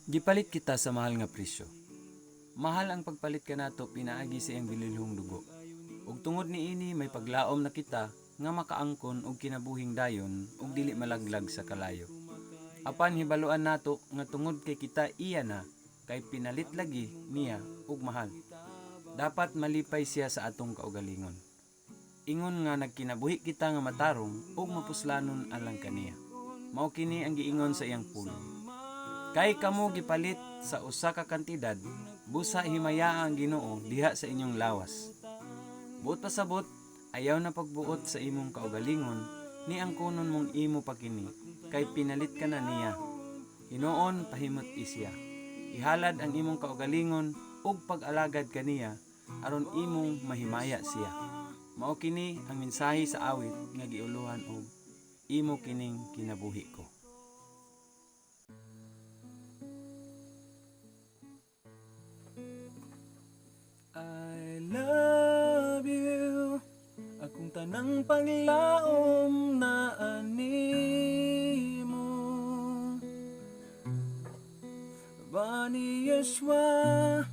Gipalit kita sa mahal nga presyo. Mahal ang pagpalit kanato pinaagi sa iyang bililhong dugo. Ug tungod niini may paglaom na kita nga makaangkon og kinabuhing dayon ug dili malaglag sa kalayo. Apan hibaluan nato nga tungod kay kita iya na kay pinalit lagi niya ug mahal. Dapat malipay siya sa atong kaugalingon. Ingon nga nagkinabuhi kita nga matarong ug mapuslanon alang kaniya. Mao kini ang giingon sa iyang pulong. Kay kamo gipalit sa usa ka kantidad, busa himayaa ang Ginoo diha sa inyong lawas. Buot pasabot, ayaw na pagbuot sa imong kaugalingon, ni ang kunon mong imo pa kini, kay pinalit ka na niya. Hinuon pahimut siya. Ihalad ang imong kaugalingon ug pag-alagad kaniya aron imong mahimaya siya. Mao kini ang mensahe sa awit nga giuluhan og Imo Kining Kinabuhi Ko. I love you. Akong tanang paglaom na animo. Bani Yeshua,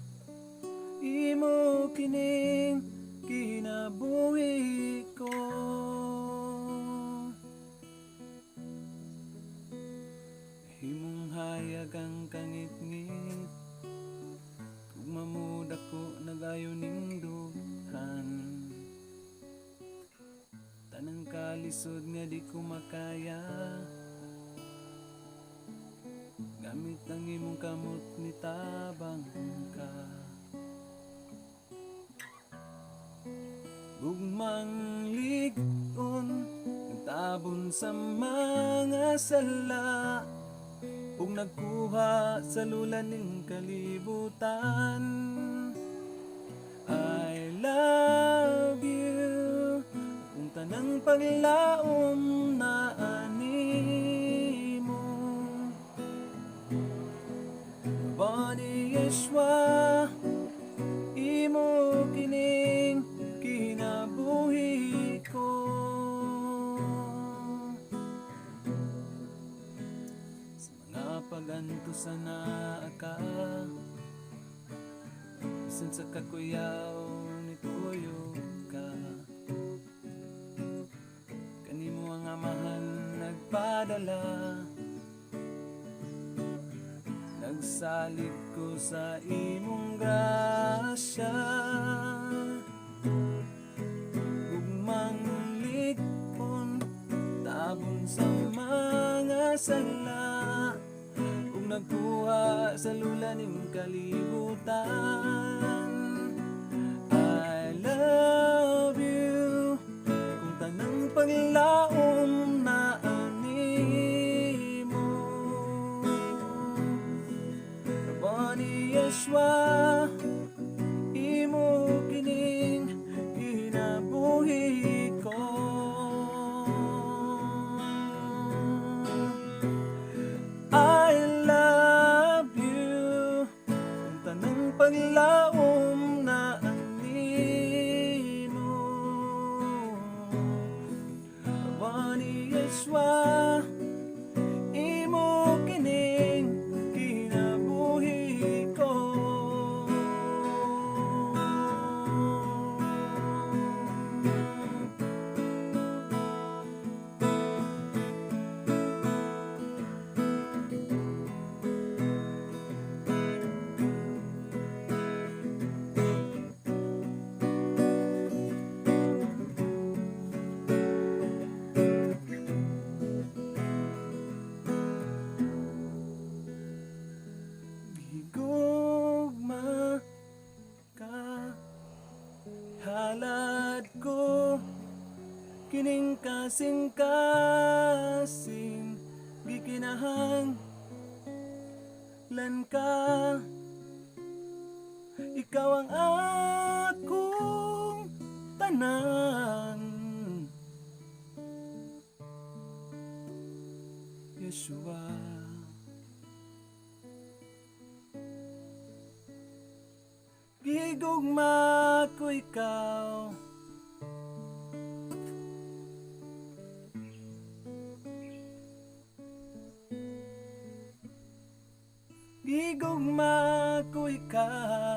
imo kining kinabuhi ko. Himong hayag ang kangitngit, ug mamuda ko nagayo ning dughan. Tanang kalisod nga di ko makaya, gamit ang imong kamot ni tabang ka. Gugmang lig-on, nagtabon sa mga sala, ug nagkuha sa lula ning kalibutan. I love you. Kung tanang paglaom na animo, Bani Yeshua, imo kining kinabuhi ko. Sa mga pag-antusan na ka, bisan sa kakuyaw ni tuyo ka, kanimo ang amahan nagpadala. Nagsalig ko sa imong grasya. Gugmang lig-on, tabon sa mga sala, ug nagkuha sa lula ning kalibutan. I love you. Kung tanang paglaom na animo, Bani Yeshua, imo kining kinabuhi ko. I love you. Kung tanang paglaom na animo, Bani Yeshua, imo kining kinabuhi ko. Gigugma ka, halad ko kining kasing-kasing gikinahanglan ka. Ikaw ang akong tanan, Yeshua. Gigugma ko ikaw. Gigugma ko ikaw.